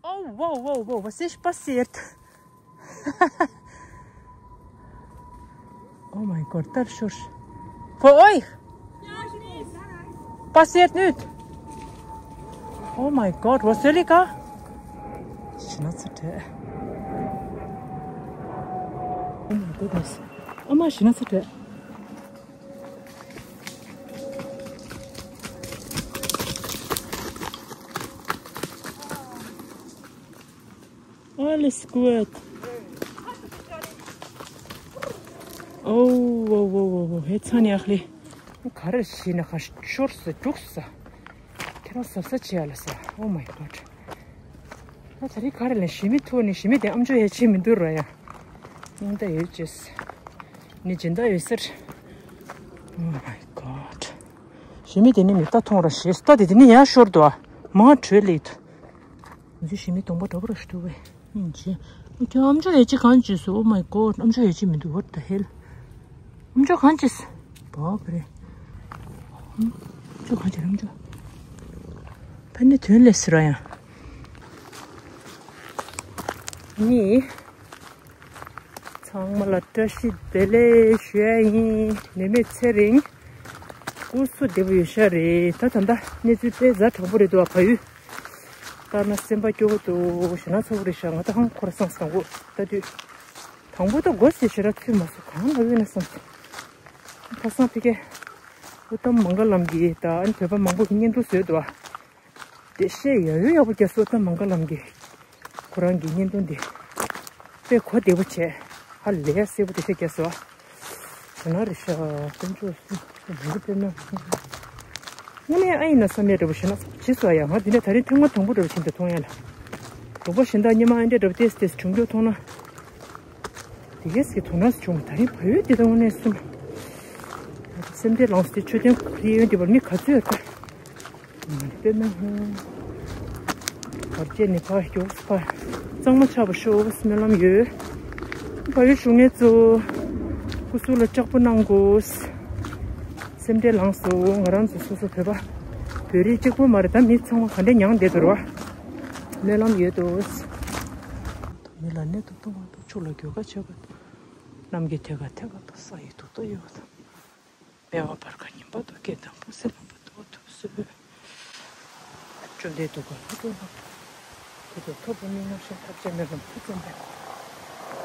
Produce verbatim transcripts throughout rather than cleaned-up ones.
Oh, wow, wow, wow, was ist passiert? Oh mein Gott, da schon. Für euch? Passiert nicht. Oh mein Gott, was soll ich da? Schnauze. Oh my goodness. Oh my Schnauze. Alles gut. Oh, wow, wow, wow, wow. Jetzt habe ich ein bisschen. ག་རེ་ཤི་ན་ག་ཤོར་ས་རྒྱུགས་ས། ཁྱེད་རང་གཟབ་གཟབ་བྱེད་ཡ་ལ་ས། Oh my God. ད་ད་རེས་ག་རེ་ལ་ཞི་མི་ཐུག་ནི་ཞི་མི་དེ་ཨམ་ཅོག་ཡ་ཆེ་མི་འདུག་ར་ཡ། སྙིང་ད་ཡོད་ཅེས། ནི་སྦྱིན་བདག་ཡོད་ཟེར། Oh my God. ཞི་མི་དེ་ནི་མི་ལྟ་མཐོང་ར་ཞེས་ལྟ་དེ་དེ་ནི་ཡ་ཤོར་འདུག་ཨ། མ་བྲོས་ལེགས་འདུག་ང་ཚོའི་ཞི་མི་གདོང་པ་འདྲ་པོ་ར་ཞིག་འདུག་བས། ཨིན་ཅི། ཁྱོད་ཨམ་ཅོག་ཡ་ཅི་གང་བྱས་སོ། Oh my God. ཨམ་ཅོག་ཡ་ཅི་མི་འདུག What the hell. ཨམ་ཅོག་གང་བྱས། བ་བ་རེད། ཨམ་ཅོག་གང་བྱས་ཨམ་ཅོག་ཕ་ནི་དོན་ལས་ཟེར་བ་ཡང་། ནི། ཚང་མ་ལ་བཀྲ་ཤིས་བདེ་ལེགས་ཞུ་ཡ་ཡིན། ནད་མེད་ཚེ་རིང་། སྐུ་གཟུགས་བདེ་པོ་ཡོད་ཤག་རེད། ད་ད་ལྟ་གནས་ཚུལ་དཔེ་ཛ་དྲག་པོ་རེད་འདུག་ཨ། ཕ་ཡུལ་ལྟར་ན་སེམས་པ་སྐྱོ་པོ་འདུག་ཞེ་ན་ཚ་པོ་རེད་ཤག་ང་ད་ཧང་ཁོ་ར་སང་སང་གོ་ལྟ་དུས། དང་པོ་ད་སྒོ་ཕྱེ་ཞེ་ར་ཚུད་མ་སོང་གང་ལ་བས་ན་སང་། ཁ་སང་ཕ་གི་ཨུ་ཏམ་མང་ག་ལམ་གྱི་ད་ཨ་ནི་བོད་པ་མང་པོ་གི་བརྙན་ཐུང་བཟོས་འདུག་ཨ། དེ་བཤད་ཡ་ཡོད་ཡག་པོ་རྒྱ་སོ་ད་མང་ག་ལམ་གྱི་ཁོ་རང་གི་བརྙན་ཐུང་འདི་དཔེ་གོ་བདེ་པོ་བྱས། ཧ་ལས་གསལ་པོ་དེ་བཤད་རྒྱ་སོ། ཞེ་ན་རེ་ཤ་དཀོན་མཆོག་སུ་མང་ག་དཔེ་ན། དངོས་གནས་ཨ་ཡིན་ན་བསམ་ཡ་འདྲ་པོ་ཞེ་ན་ཇི་སོ་ཡ་ང་འདི་འདྲ་ད་རིང་ཐེངས་མ་དང་པོ་འདྲ་པོ་ཕྱིན་ཏེ་མཐོང་ཡ་ལ། དོག་པ་གཞན་དག་སྙེ་མ་ཨ་འདྲ་འདྲ་པོ་ཏེས་ཏེས་བྱུང་རྒྱུ་མཐོང་ན། དེ་གས་ཀྱི་དོ་སྣང་བྱུང་ད་རིང་ཕ་ཡུལ་འདི་ད་དངོས་གནས་སུ། སེམས་ཁྲལ་ལངས་སུ་དེ་མཆོད་རྟེན་གུ་རི་ཡོན་འདི་བར་མི་ག་ཚོད་ཡོད་ད། དཔེར་ན། བར་ཆད་ནི་ཕར་མགྱོགས་ཕར། གཙང་མ་ཆགས་པ་ཤོག་སྨོན་ལམ་ཡོད། ཕ་ཡུལ་བཞུགས་མཁན་ཚོ། སྐུ་གཟུགས་ལ་ལྕགས་པོ་གནང་དགོས། སེམས་ཁྲལ་ལངས་སོང་ང་རང་ཚོ་སོ་སོ་བོད་པ། བོད་རིགས་གཅིག་པོ་མ་རེད་ད་མི་ཚང་མ་ག་འདྲ་མྱངས་བསྡད་འདུག་ར། སྨོན་ལམ་ཡོད་དོ། མི་ལ་གནས་དང་བསྟུན་པ་དང་ཆོས་ལ་དགེ་བ་བྱེད་པ་དང་། གནམ་གྱི་ཐད་ཀར་ཐད་པ་དང་ས་ཡི་དུག་ཏོ་ཡོད་པ་དང་། སྨེ་བ་བར་ཁ་ཉིན་པ་དང་སྐེ་དང་ཕུགས་སེ་ལངས་པ་དང་ཐུགས་སུ། བཅོམ་ལྡན་འདུས་པ་ལྷ་ཚོགས་རྣམས། དེ་དང་ཐོབ་པ་མི་མངོན་ཤེས་ཐབས་ཅན་སྨོན་ལམ་མཐུ་བཙན་པས།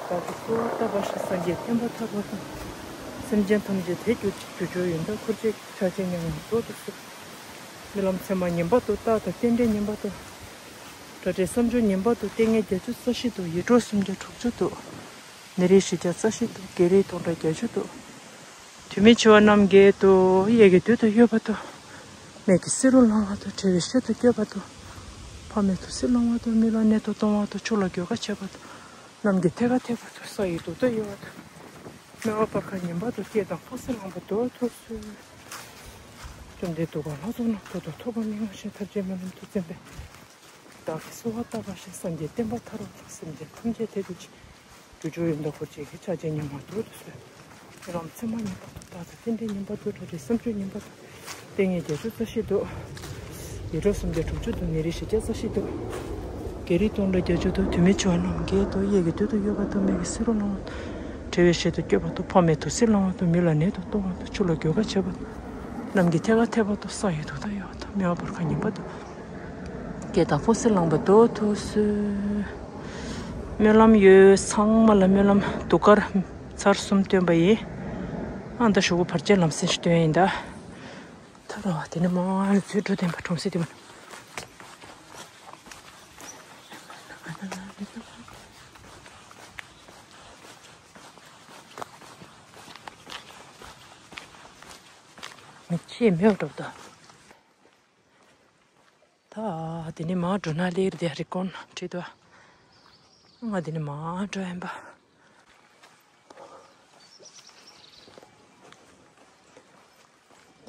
བདག་གིས་གསོལ་བ་བཏབ་པ་བཞིན་སངས་རྒྱས་བསྟན་པ་མཐར་ཐུག་དང་། སེམས་ཅན་ཐམས་ཅད་དད་གྱུར་ཅིག་གྱུར་ཕྱིར་ཡོན་བདག་འཁོར་བཅས་ཀྱི་ཕྱག་ཆེན་ཉམས་ལེན་མདོར་བསྡུས་སུ། སྨོན་ལམ་ཚད་མ་ཉན་པ་དང་རྟགས་དང་རྟེན་འབྲེལ་ཉན་པ་དང་། དྲ་སྒྲིག་བསམ་སྦྱོར་ཉན་པ་དང་ལྟས་ངན་བརྒྱད་ཅུ་རྩ་བཞི་དང་ཡིད་འཕྲོག་སུམ་བརྒྱ་དྲུག་ཅུ་དང་། ནད་རིགས་བཞི་བརྒྱ་རྩ་བཞི་དང་བགེགས་རིགས་སྟོང་ཕྲག་བརྒྱད་ཅུ་དང་། དུས་མིན་འཆི་བ་རྣམས་བརྒྱད་དང་གཡས་ཀྱི་མདུན་དུ་གཡོས་པ་དང་། སྨད་ཀྱི་བསེ་རུ་ལང་བ་དང་བྲལ་བའི་གཞལ་དུ་བཀོད་པ་དང་། འཕགས་མའི་ཐུགས་སྲས་ལང་བ་དང་མི་ལ་གནས་དང་སྟོང་བ་དང་ཆོས་ལ་གོས་དཀར་བྱེད་པ་དང་། གནམ་གྱི་ཐད་ཀར་ཐད་པ་དང་ས་ཡི་དུག་ཏོ་གཡོ་བ་དང་། སྨེ་བ་བར་ཁ་ཉན་པ་དང་སྐེ་དང་ཕུགས་སུ་ལངས་པ་དང་ཐུགས་སུ། བཅོམ་ལྡན་འདུས་པ་ལྷ་ཚོགས་རྣམས་ཐུགས་དང་ཐོབ་པ་མི་མངོན་ཤེས་ཐབས་ཅན་སྨོན་ལམ་མཐུ་བཙན་པས། བདག་གིས་གསོལ་བ་བཏབ་པ་བཞིན་སངས་རྒྱས་བསྟན་པ་མཐར་ཐུག་དང་སེམས་ཅན་ཐམས་ཅད་དད་གྱུར་ཅིག་གྱུར་ཕྱིར་ཡོན་བདག་འཁོར་བཅས་ཀྱི་ཕྱག་ཆེན་ཉམས་ལེན་མདོར་བསྡུས་སུ། སྨོན་ལམ་ཚད་མ་ཉན་པ་དང་རྟགས་དང་རྟེན་འབྲེལ་ཉན་པ་དང་དྲ་སྒྲིག་བསམ་སྦྱོར་ཉན་པ་དང་ལྟས་ངན་བརྒྱད་ཅུ་རྩ་བཞི་དང་། ཡིད་འཕྲོག་སུམ་བརྒྱ་དྲུག་ཅུ་དང་ནད་རིགས་བཞི་བརྒྱ་རྩ་བཞི་དང་། བགེགས་རིགས་སྟོང་ཕྲག་བརྒྱད་ཅུ་དང་དུས་མིན་འཆི་བ་རྣམས་བརྒྱད་དང་གཡས་ཀྱི་མདུན་དུ་གཡོས་པ་དང་སྨད་ཀྱི་བསེ་རུ་ལང་བ་དང་། བྲལ་བའི་གཞལ་དུ་བཀོད་པ་དང་འཕགས་མའི་ཐུགས་སྲས་ལང་བ་དང་མི་ལ་གནས་དང་སྟོང་བ་དང་ཆོས་ལ་གོས་དཀར་བྱེད་པ་དང་། གནམ་གྱི་ཐད་ཀར་ཐད་པ་དང་ས་ཡི་དུག་ཏོ་གཡོ་བ་དང་སྨེ་བ་བར་ཁ་ཉན་པ་དང་། སྐེ་དང་ཕུགས་སུ་ལངས་པ་དང་ཐུགས་སུ། སྨོན་ལམ་ཡོད་ཚང་མ་ལ་སྨོན་ལམ་གདུགས་དཀར་ཚར་གསུམ་བཏོན་པ་ཡིན། ཨ་ད་ཞོགས་པ་བར་ཆད་ལམ་སེང་ཞིག་བཏོན་ཡིན་ད། ད་ར་བ་དེ་ནི་མ་ཚོས་འགྲོ་བསྟན་པ་གྲོང་གསེབ་དེ་མ། མི་ཆེ་མེད་འགྲོ་ད། ད་དེ་ནས་མར་འགྲོ་ན་ལེགས་རེད་དེ་རི་ཀོན་བྲིས་འདུག་ང་དེ་ནས་མར་འགྲོ་ཡིན་པ།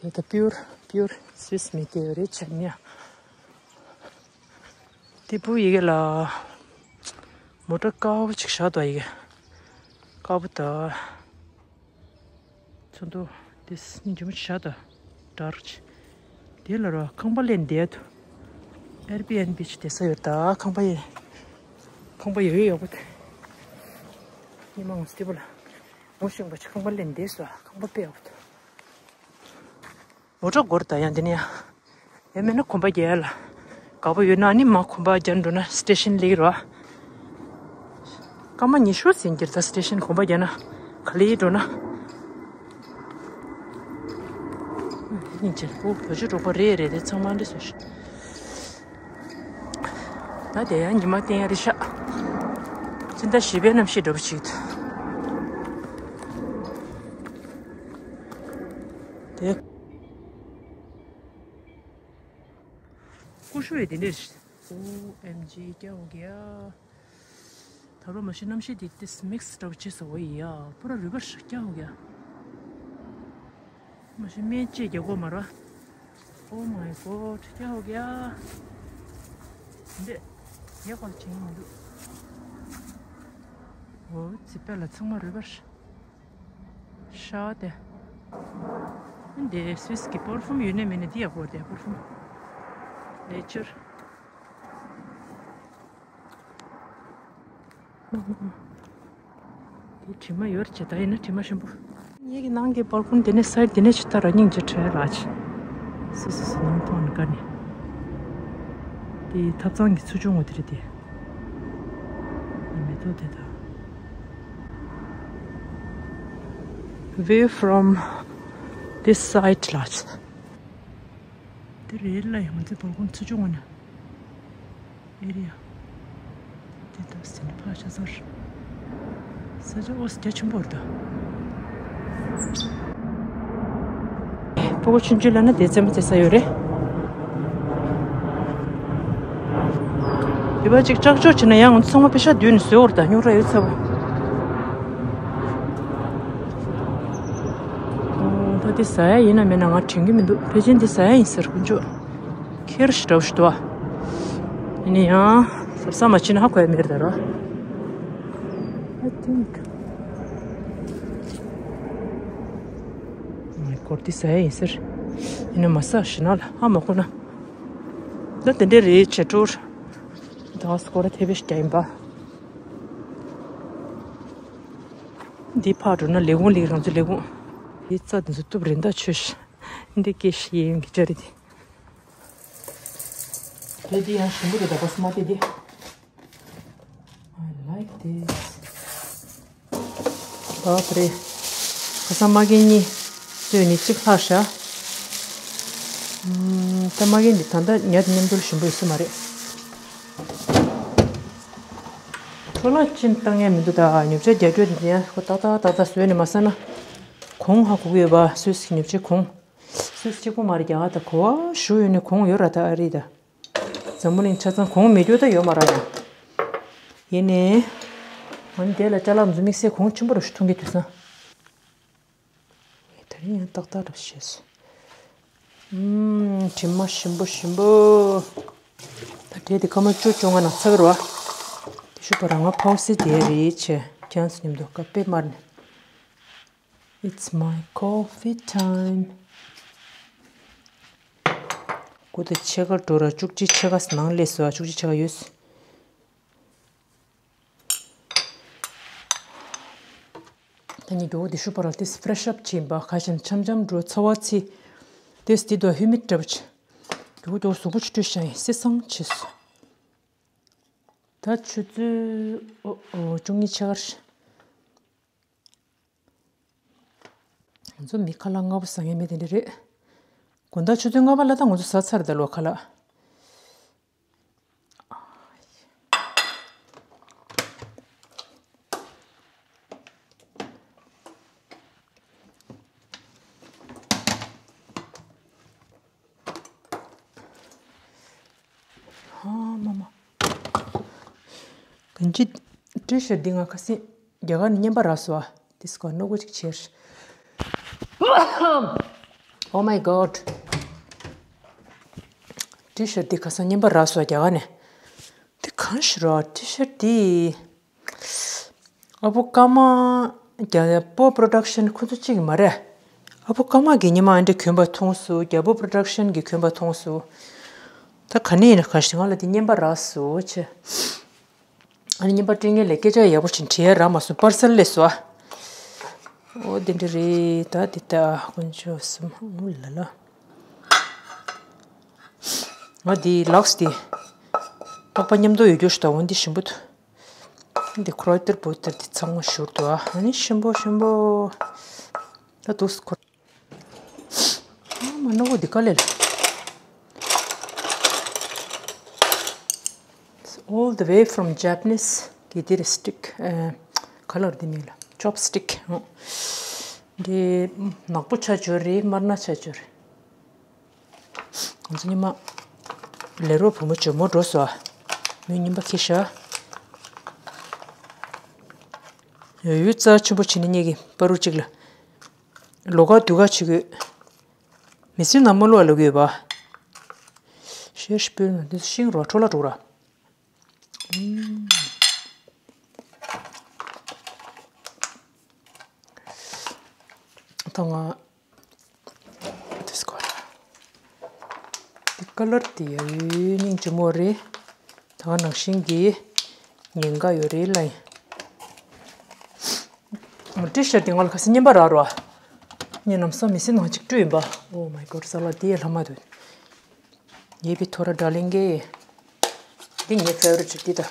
དེ་ད་pure pure Swiss མི་དེ་རེད་ཆ་ཉ། དེ་བུ་ཡི་གེ་ལ་མོ་ཊ་དཀར་པོ་ཅིག་བཞག་འདུག་ཡི་གེ་དཀར་པོ་ད། ཚོན་མདོག་དེ་སྙིང་རྗེ་མོ་ཞིག་བཞག་ད། དྲར་ཅིག་དེ་ལ་ར་ཁང་པ་ལེན་བསྡད་དོ། Airbnb ཅིག་བསྡད་ས་ཡོད་ད་ཁང་པ་ཡིན། ཁང་པ་ཡོད་ཡོད་པ་དེ། ཉི་མ་ངོ་སྟེ་པོ་ལ། ངོ་ཤེས་པ་ཅིག་ཁང་པ་ལེན་བསྡད་སོ། ཁང་པ་དཔེ་ཡག་པོ་འདུག། ལོ་གྲོགས་སྒོར་ད་ཡང་འདི་ནས་ཡང་། ཡང་མིན་ན་གོམ་པ་རྒྱག་ཡ་ལ། དགའ་པོ་ཡོད་ན་ནི་མ་གོམ་པ་རྒྱག་འགྲོ་ན་སི་ཊེ་ཤན་སླེབས་རོགས། སྐར་མ་ཉི་ཤུ་ཟིན་གྱི་རེད་ད། སི་ཊེ་ཤན་གོམ་པ་རྒྱག་ན་ག་ལེ་འགྲོ་ན། སྙིང་རྗེ། ཨོ་བོད་ཆས་འགྲོ་གི་རེད་རེད་དེ་ཚང་མ་འདི་སུ་ཞིག་ད་དེ་ཡང་ཉི་མ་བསྟན་ཡ་རེད་ཤག་སྤྱི་ཟླ་བཞི་པའི་གནམ་གཤིས་འདྲ་པོ་ཞིག་འདུག། དེ། ཀུ་ཤུ་ཡི་དེ་འདྲས། ཨོ་ཨེམ་ཇི། ཀྱ་ཧོ་གི་ཡ། ད་རུང་མ་གཞི་གནམ་གཤིས་དེ་ཏིས་མིག་སི་འདྲ་པོ་བྱས་སོང་བ་ཡི་ཡ། པུ་ར་རུས་པ་ཤ་ཀྱ་ཧོ་གི་ཡ། མ་གཞི་སྨན་བཅོས་རྒྱག་དགོས་མ་རེད། Oh my god. ཀྱ་ཧོ་གི་ཡ། འདི་ཡག་པ་བྱེད་མི་འདུག། འོ་ཙི་པད་ལ་ཚང་མ་རུས་པ་ཤ། ཤ་དེ། འདི་སུས་ཀྱི་པར་ཕུམ་ཡོད་ནི་མེད་ནི་འདི་ཡག་པོ་དེ། པར་ཕུམ། ནེ་ཅར། དེ་དྲི་མ་ཡོད་རེད་ད། ཡིན་ན་དྲི་མ་ཞིམ་པོ། ངེད་ཀྱི་ནང་གི་པར་ཁུང་དེ་ནས་སའི་དེ་ནས་ཆུ་ཐར་ར་སྙིང་རྗེ་བྲལ་ལ་ཆེ། སི་སི་སི་ནང་ཐོང་ནི་ཀ་ནི། དེ་ཐབ་ཚང་གི་ཚུར་ཕྱོགས་ངོ་དེ་རེད་དེ། མེ་ཏོག་དེ་དང་། View from this side ལ་ཆེ། དེ་རེད་ལ་ཡང་ང་ཚོའི་པར་ཁུང་ཚུར་ཕྱོགས་ངོ་ན། ཨེ་རི་ཡ། དེ་ལྟ་སེ་ནི་ཕ་ཤ་ཚར། ས་ཆ་ཨོ་སི་རྒྱ་ཆེན་པོ་རེད་ད། སྤུ་གུ་ཆུང་ཆུང་ལ་ན་དེ་རྩེད་མོ་རྩེ་ས་ཡོད་རེད། དེ་བ་ཅིག་ལྕགས་ལྕོག་བྱས་ན་ཡང་ང་ཚོ་ཚང་མ་པེ་ཤ་བསྡུས་ནས་བཟོས་ཡོད་རེད་ད། རྙོག་དྲ་ཡོད་ཚ་བོ། ཨོ་ད་དེ་ཟ་ཡ་ཡིན་ན་མིན་ན་ང་དྲན་གི་མི་འདུག། ཕལ་ཆེར་འདི་ཟ་ཡ་ཡིན་ཟེར་དཀོན་མཆོག། ཁེར་ཞིག་འདྲ་བོ་ཞིག་འདུག་ཨ། ཡིན་ན་ཡང་ཟབ་ས་མ་ཕྱིན་ན་ཧ་གོ་ཡ་མེད་རེད་ད་ར། I think. ཨོ་མའི་གོཌ། འདི་ཟ་ཡ་ཡིན་ཟེར། ཡིན་ན་མ་ཟ། ཞེ་ན་ལ་ཧ་མ་གོ་ན། ད་དེ་འདྲས་རེད་བྱས་འགྲོ། ད་སྐོར་ར་ཐེ་བེ་ཤ་ཡིན་པ། འདི་ཕར་འགྲོ་ན་ལས་ཁུངས་ལིག་རང་ཚོའི་ལས་ཁུངས། འདི་རྩྭ་འདི་ཚོ་གཏུབ་རན་ད་ཆོས་ཤ། འདི་སྐད་ཤི་ཡིན་གི་ཅ་རེད་དེ། དེ་འདི་ཡང་ཞིམ་པོ་རེད་ད། བ་སི་མ་ཏི་འདི། I like this. བ་པ་རེད། ཁ་སང་མ་གིན་གཉིས་བཙོས་ནི་གཅིག་ལྷག་ཤག། ཨམ། ད་མ་གིན་འདི་ད་ལྟ་ཉལ་དུ་མཉམ་དུ་ཞིམ་པོ་ཡོད་ས་མ་རེད། འཕྲོ་བརླག་ཅིག་བཏང་ཡ་མི་འདུག་ད། ཉོ་ཆ་རྒྱ་སྐྱོར་འདི་ཡང་ཁོ་ཏག་ཏག་ཏག་ཏག་བཟོས་ནས་མ་ཟ་ན། གོང་ཧ་གོ་གི་ཡོད་པ། སུད་སི་གི་ཉོ་ཆའི་གོང་། སུད་སི་གཅིག་པོ་མ་རེད། རྒྱ་གར་དང་གོ་བ་ཞུ་ཡོད་ནས་གོང་ཡོད་ར་ད་ཨ་རི་ད། འཛམ་བུ་གླིང་ཆ་ཚང་གོང་མེད་རྒྱུ་ད་ཡོད་མ་ར་ཡང་། ཡིན་ནའི། ང་འདི་ལ་ཅ་ལག་འཛུལ་དམིགས་བསལ་གོང་ཆེན་པོ་རུ་ཞིག་མཐོང་གི་དུས་སང་། ད་རིང་ཡང་ཏག་ཏག་རུ་བྱས་སོང་། ཨུམ། དྲི་མ་ཞིམ་པོ་ཞིམ་པོ། ད་དེ་དེ་སྐར་མ་བཅུ་བཅོ་ལྔ་ནང་ཚགས་རུ་བ། དེ་ཤུ་པ་རང་ང་ཕའུ་སི་དེ་རེད་ཆེ། ཁྱེད་ཚོ་མཉམ་དུ་ཀ་པེ་མར་ནས། It's my coffee time. ཀུ་ཏུ་ཕྱེད་ཀ་འགྲོ་ར་བཅུ་གཅིག་ཕྱེད་ཀ་ནང་སླེབས་སོ། བཅུ་གཅིག་ཕྱེད་ཀ་ཡོད། ད་ནི་མགྱོགས་པོ་དེ་ཤུ་པ་ར་ཏིས་ཕེ་རེ་ཤི་ཨབ་བྱེད་པ། ཁ་ཤས་འཆམ་འཆམ་འགྲོ་ཚ་བ་ཚི། ཏིས་དེ་དུ་ཧུ་མིད་འདྲ་པོ་བྱེད། མགྱོགས་པོ་མགྱོགས་པོ་གཟུགས་པོ་ཆུ་བྲོས་ཤ་ཡིན་སི་སང་བྱེད་སོ། ད་ཆུ་ཚོད་ཨོ་ཨོ་བཅུ་གཉིས་ཕྱེད་ཀར། ང་ཚོ་མི་ཁ་ལག་སྔ་པོ་ཟ་མཁན་མི་དེ་འདྲ་རེད། དགོང་དག་ཆུ་ཚོད་ལྔ་པ་ལ་ད་ང་ཚོ་ཟ་ཚར་ད་ལོ་ཁ་ལག། ཧ་མ་མ། གན་ཅི་ཊི་ཤར་ཊི་འདི་ང་ཁ་སང་རྒྱ་གར་ནས་རྔན་པ་རག་སོང་། ཨ་དེ་སྐོར་སྣུ་གུ་ཅིག་ཆེར། Oh my god. ཊི་ཤར་ཊི་འདི་ཁ་སང་རྔན་པ་རག་སོང་རྒྱ་གར་ནས། འདི་གང་ཞིག་རོ་ཊི་ཤར་ཊི་འདི། ཨ་བུ་ཀརྨ། རྒྱ་བོད་པོ་པོ་རོ་ཌག་ཤན་ཁོ་ཚོ་གཅིག་མ་རེད། ཨ་བུ་ཀརྨ་གིས་ཉི་མ་ཨ་འདྲ་གྱོན་པ་མཐོང་སོང་། རྒྱ་བོད་པོ་པོ་རོ་ཌག་ཤན་གྱིས་གྱོན་པ་མཐོང་སོང་། ད་ག་ནས་ཡིན་ན་ག་ཞིག་ང་ལ་འདི་རྔན་པ་རག་སོང་ཆེ། ཨ་ནི་རྔན་པ་སྤྲད་མཁན་ལ་སྐད་ཆ་ཡག་པོ་ཞིག་དྲི་ཡ་རག་མ་སོང་། པར་སལ་སླེབས་སོང་ཨ། ཨོ་དེ་འདྲ་རེད་ད། དེ་ད་དཀོན་མཆོག་གསུམ། ཨོ་ལ་ལ། ང་འདི་ལགས་འདི་རྟག་པ་མཉམ་དུ་ཡོད་རྒྱུ་ཞིག་ད། འོ་འདི་ཞིམ་པོ་འདུག་འདི་ཁྲོ་ཏེར་བུ་ཏེར་འདི་ཚང་མ་བཞུར་འདུག་ཨ་ནི་ཞིམ་པོ་ཞིམ་པོ། ད་འདུག་སེ་ཁོ། ཨ་མ་ནོ་འདི་ག་ལེ་ལ། All the way from Japanese གི་འདི་རེད། སི་ཊིག་ཨ། ག་ལ་རེད་འདི་མིང་ལ། ཅོབ་སི་ཊིག་འདི་ནག་པོ་ཆ་འཇོར་རེད། དམར་ནག་ཆ་འཇོར་རེད། ང་ཚོ་ཉི་མ་ལས་རོགས་བུ་མོ་ཇོ་མོ་འགྲོ་སོང་། མོས་རྔན་པ་ཁྱེར་ཤག་ཡོད་ཡོད་རྩ་ཆེན་པོ་བྱས་ནས་ཉེ་གི་པ་རུ་གཅིག་ལ། ལོ་ག་དུས་ག་བྱེད་དགོས། མི་སེར་ནང་མ་ལོ་ལ་དགོས་པ། ཤེར་སྤོལ་ན་འདི་ཤིང་རོ་འཕྲོ་ལ་འགྲོ་ར། ད་ང་དེ་སྐོར་དེ་ཀ་ལར་དེ་ཡ་ཡོད་སྙིང་རྗེ་མོ་རེད། ད་ག་ནང་བཞིན་གྱི་ཉེན་ཁ་ཡོད་རེད་ལ། ཡིན་ཏི་ཤར་དེ་ང་ལ་ཁ་སང་རྔན་པ་རག་རོ། ངས་ནམ་སང་མི་སེར་ནང་གཅིག་སྤྲོད་ཡིན་པ། Oh my god ས་ལ་དེ་ཡ་ལྷ་མ་དུ། ཡེ་བི་ཐོ་ར་ཌར་ལིང་གེ། འདི་ངའི་ཕེ་ཝ་རི་ཊི་འདི་ད།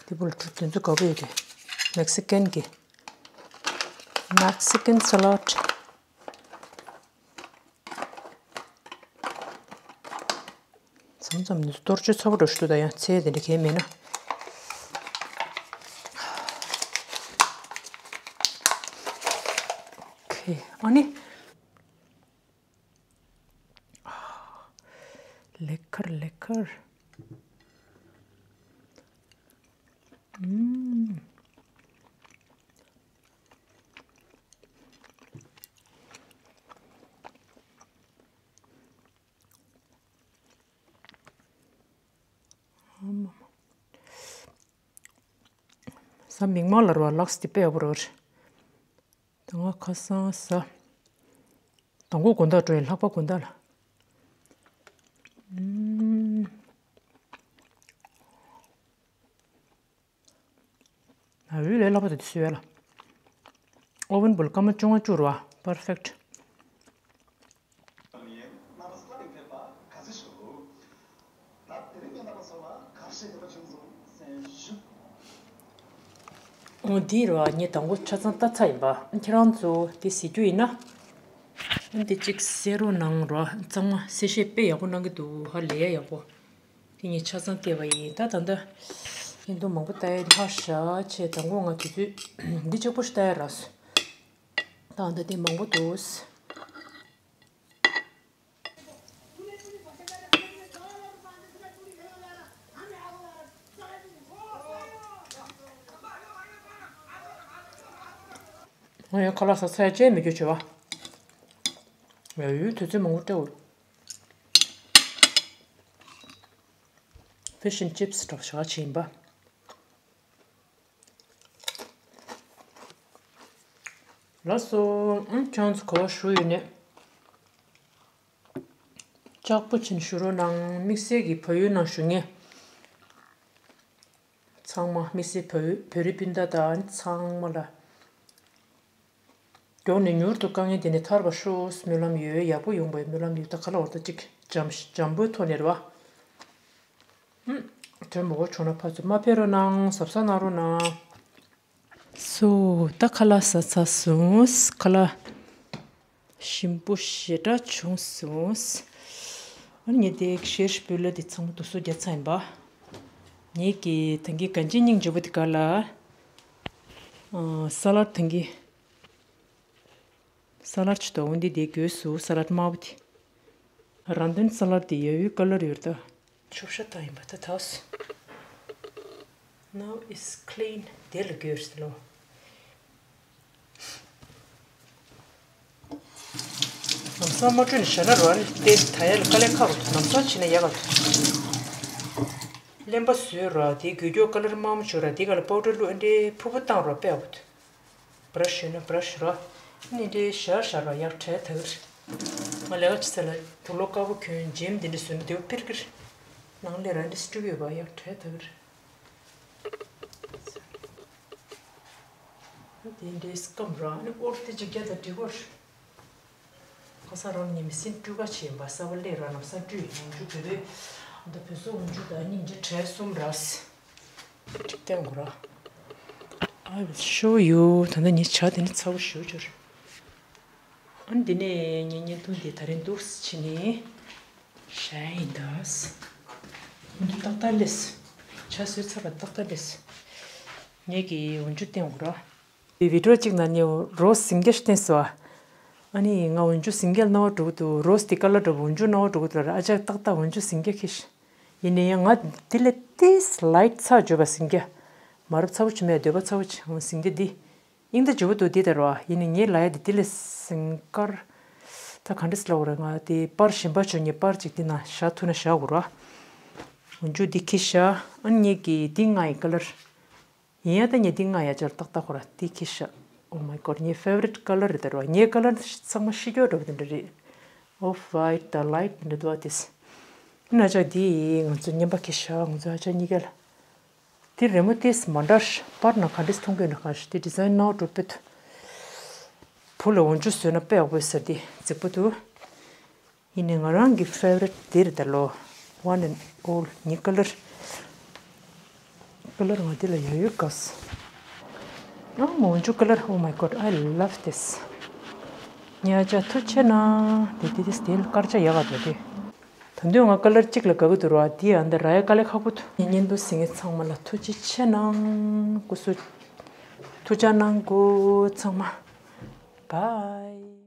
འདི་བུ་ལ་དུ་དེ་ཚོ་དགའ་པོ་ཡོད་དེ། མེག་སི་ཀན་གི། མེག་སི་ཀན་ས་ལཌ། མཚམས་མཚམས་ནས་གཏོར་བཅོས་ཚ་པོ་འགྲོ་ཞིག་འདུག་ད་ཡང་ཚལ་དེ་འདྲ་གས་མེད་ན། ཨོ་ཁེ། ཨ་ནི། ལེ་ཁར་ལེ་ཁར། ཨུམ། ཨ་མ་མ། ས་མིག་མ་ལར་བ་ལགས་ཏེ་དཔེ་ཡག་པོ་རེད། ད་ང་ཁ་སང་ཟ། དང་པོ་དགོང་དག་འགྲོ་ཡིན། ལྷག་པ་དགོང་དག་ལ། ཨུམ། ཨ་འོད་ལས་ལྷག་པ་དེ་སུ་ཡོད་ལ། ཨོ་ཝན་བུལ་སྐར་མ་བཅོ་ལྔ་བཅུག་རོ་ཨ། པར་ཕེག་ཊི། འོ་འདི་རོ་ངས་དང་པོ་ཆ་ཚང་ལྟ་ཚར་ཡིན་པ། ཁྱེད་རང་ཚོ་དེ་གཟིགས་རྒྱུ་ཡིན་ན། འདི་གཅིག་གསན་རོགས་གནང་རོ། ཚང་མ་གསལ་བཤད་དཔེ་ཡག་པོ་གནང་གི་འདུག་ཧ་ལས་ཡག་པོ། དེ་ངས་ཆ་ཚང་བལྟས་པ་ཡིན། ད་ད་ལྟ་ཡིན་དུ་མང་པོ་ལྟ་ཡ་ལྷག་ཤག་ཆེ། དང་པོ་ང་དུས་ཚོད་འདི་གཅིག་པོ་ཞིག་ལྟ་ཡ་རག་སོང་། ད་ད་དེ་མང་པོ་འདུག་ང་ཡང་ཁ་ལག་ཟ་ཚར་ཡ་ཅན་མི་འགྱུར་བྱེད་བ། ཡ་ཡུལ་དུས་ཚོད་མང་པོ་སྤྲད་འོ། ཕི་ཤི་ཨེན་ཌི་ཅིབ་སི་འདྲ་བོ་ཞེ་དྲག་བྱས་ཡིན་པ། ལགས་སོ། ཨང་། ཁྱེད་རང་ཚོ་ག་པར་བཞུགས་ཡོད་ནས། ལྕགས་པོ་ཆེ་ནས་བཞུགས་རོགས་གནང་། དམིགས་བསལ་གྱི་བལ་ཡུལ་ནང་བཞུགས་མཁན་ཚང་མ། དམིགས་བསལ་བལ་ཡུལ་བོད་རིགས་སྤུན་ཟླ་དང་ཚང་མ་ལ། མགྱོགས་ནས་མྱུར་དུ་དཀའ་ངལ་འདི་ནས་ཐར་བར་ཤོག་སྨོན་ལམ་ཡོད། ཡག་པོ་ཡོང་བའི་སྨོན་ལམ་ཡོད། ད་ག་ལ་བར་ད་ཅིག་འཇམ་འཇམ་པོའི་ཐོག་ནས་རེད་བ། ཧུམ། དོན་མོ་གོ་བྱུང་ན་ཕར་ཚུར་མ་ཕེབས་རོགས་གནང་། གཟབ་གཟབ་གནང་རོགས་གནང་། སོ། ད་ཁ་ལག་ཟ་ཚར་སོང་། ཁ་ལག་ཞིམ་པོ་ཞེ་དྲག་བྱུང་སོང་། ཨ་ནི་ངས་དེ་ཤེར་སྤུ་ལ་དེ་ཚང་མ་དུ་སུ་རྒྱག་ཚར་ཡིན་པ། ངས་ཀྱི་ད་གིན་གན་ཅི་སྙིང་རྗེ་པོ་དེ་ག་ལ། ཨ། ས་ལར་ད་གིན། ས་ལར་ཆུ་དོ་འོན་ཏེ་དེ་དགོས་སུ་ས་ལར་དམར་པོ་དེ། རང་དོན་ས་ལར་དེ་ཡ་ཡུལ་ཀ་ལར་ཡོད་ད། ཆུ་བཤལ་བཏང་ཡིན་པ་ད་ཐག་སོ། Now it's clean. དེ་ལ་དགོས་སུ་ལོ། ལམ་སང་མ་བཀྲུས་ནས་བཞག་ན་རོ་ཨ་ནི་དེ་ད་ཡ་ལ་དཀའ་ལས་ཁག་རུ་ལམ་སང་བྱས་ན་ཡག་ག་ལ། རློན་པ་བཟོས་རོ་དེ་རྒྱུ་རྒྱུ་ཀ་ལར་དམར་མོ་བྱོས་ར་དེ་ག་ལ་པའུ་ཌར་བླུགས་ཨ་འདྲེ་ཕུར་བུ་བཏང་རོ་དཔེ་ཡག་པོ་འདུག་བྷ་ར་ཤི་ཡོད་ན་བྷ་ར་ཤི་རོ། ནི་འདི་ཞར་ཞར་རོ་ཡག་གྲལ་དག་རེད། ང་ལས་ཀ་བྱེད་ས་ལ་དུག་ལོག་དཀར་པོ་གྱོན་འཇེམ་འདི་འདྲ་བཟོས་ན་དེའུ་པིར་ཀིར། ནང་ལས་ར་འདི་སྤྲུག་ཡོད་པ་ཡག་གྲལ་དག་རེད། དེ་འདྲའི་སྐམ་ར་ནི་ཨོར་དེ་ཅིག་རྒྱ་དང་འབྲི་གོར། ཁ་སང་རང་ཉི་མ་སིན་སྤྲུལ་ཁ་ཆེ་ཡིན་པ་གསར་པ་སླེབས་ར་ལམ་སང་སྤྲུལ་ཡོང་རྒྱུ་བོད་པའི་ཨ་ད་བོད་སོག་འོན་རྒྱུ་ད་སྙིང་རྗེ་བྲལ་གསུམ་ར། ཅིག་བསྟན་དགོས་ར། I will show you. ད་ནི་ངའི་ཇ་དེ་ནི་ཚ་བོ་ཞུ་ཅོར། ཨ་ནི་འདི་ནས་ངའི་བརྙན་ཐུང་འདི་ད་རིང་འདུག་ཕྱི་ནས་ཞལ་ཡིན་ད། འོན་ཏག་ཏག་ལེས། ཇ་བཟོས་ཚར་བ་ཏག་ཏག་ལེས། ངེད་ཀྱི་འོན་རྒྱུ་བསྟན་དགོས་ར། བི་བི་ཌིའོ་གཅིག་ནང་ནས་རོ་སིང་རྒྱ་བསྟན་སོ། ཨ་ནི་ང་འོན་རྒྱུ་སིང་རྒྱ་སྣང་བ་འགྲོ་གི་འདུག་རོ་སི་ཊི་ཀ་ལར་འདྲ་པོ་འོན་རྒྱུ་སྣང་བ་འགྲོ་གི་འདུག་ལ་ཨ་ཅག་ཏག་ཏག་འོན་རྒྱུ་སིང་རྒྱ་ཁྱེར། ཡིན་ནའི་ཡང་ང་འདི་ལས་ཏིས་ལའིཊ་ཚ་བརྗོད་པ་སིང་རྒྱ། མ་རབས་ཚ་བོ་ཆུ་མེད་འདོད་པ་ཚ་བོ་ཆུ་འོན་སིང་རྒྱ་འདི། དབྱིངས་ད་འཇུ་བ་དུ་འདི་ལྟར་བ་ཡིན་ནི་ངའི་ལ་ཡ་འདི་འདི་ལས་སིང་དཀར། ད་ག་འདྲས་ལབ་དགོས་རེད། ང་དེ་པར་གཞན་པ་བྱོས་ངས་པར་ཅིག་འདི་ན་བཞག་ཐུབ་ན་བཞག་དགོས་ར། འོན་རྒྱུ་འདི་ཁྱི་ཤ་ཨ་ནི་ངེད་ཀྱི་འདི་ང་ཡི་ཀ་ལར། ཡིན་ཡ་ད་ངས་འདི་ང་ཡ་ཅར་ཏག་ཏག་ཁོ་ར་འདི་ཁྱི་ཤ། Oh my god ངའི་ཕེ་ཝ་རིཊ་ཀ་ལར་རེད་ད་ར་བ། ངའི་ཀ་ལར་ཚང་མ་ཤི་སྐྱོ་འགྲོ་བ་དེ་འདྲ་རེད། ཨོཕ་ཝའིཊ་དང་ལའིཊ་འདྲ་འདུག་ཨ་དེས། ན་ཅག་འདི་ང་ཚོ་བརྙན་པ་ཁྱི་ཤ་ང་ཚོ་ཨ་ཅག་གཉིས་ཀ་ལ། དེ་རི་མོ་དེས་མ་འདྲ་ཤ་པར་ན་ག་འདྲས་མཐོང་གི་ཡོད་ན་ག་ཤ་དེ་ཌི་ཛའིན་ནའོ་གྲུབ་པོད། བུ་ལ་འོན་ཆུ་བཟོས་ན་དཔེ་ཡག་པོ་ཟེར་དེ་རྫིག་པོ་འདུག་ཡིན་ནའི་ང་རང་གི་ཕེ་ཝ་རིཊ་དེ་རེད་ད་ལོ། One and all ངའི་ཀ་ལར། ཀ་ལར་ང་དེ་ལ་ཡ་ཡོད་ག་ས། ཨ་འོན་ཆུ་ཀ་ལར། Oh my god I love this. ཉ་ཅག་ཐུགས་ཆེ་ན། དེ་དེ་དེ་དེ་དཀར་ཆ་ཡག་ག་འདུག་དེ། ད་དུང་ང་ཀ་ལར་གཅིག་ལ་དགའ་གི་འདུག་ར། དེ་ཡང་འདི་ར་ཡ་དཀའ་ལས་ཁག་པོ་འདུག་ངའི་བརྙན་ཐུང་གཟིགས་མཁན་ཚང་མ་ལ་ཐུགས་རྗེ་ཆེ་གནང་སྐུ་གཟུགས། ཐུགས་ཅག་གནང་དགོས་ཚང་མ། Bye.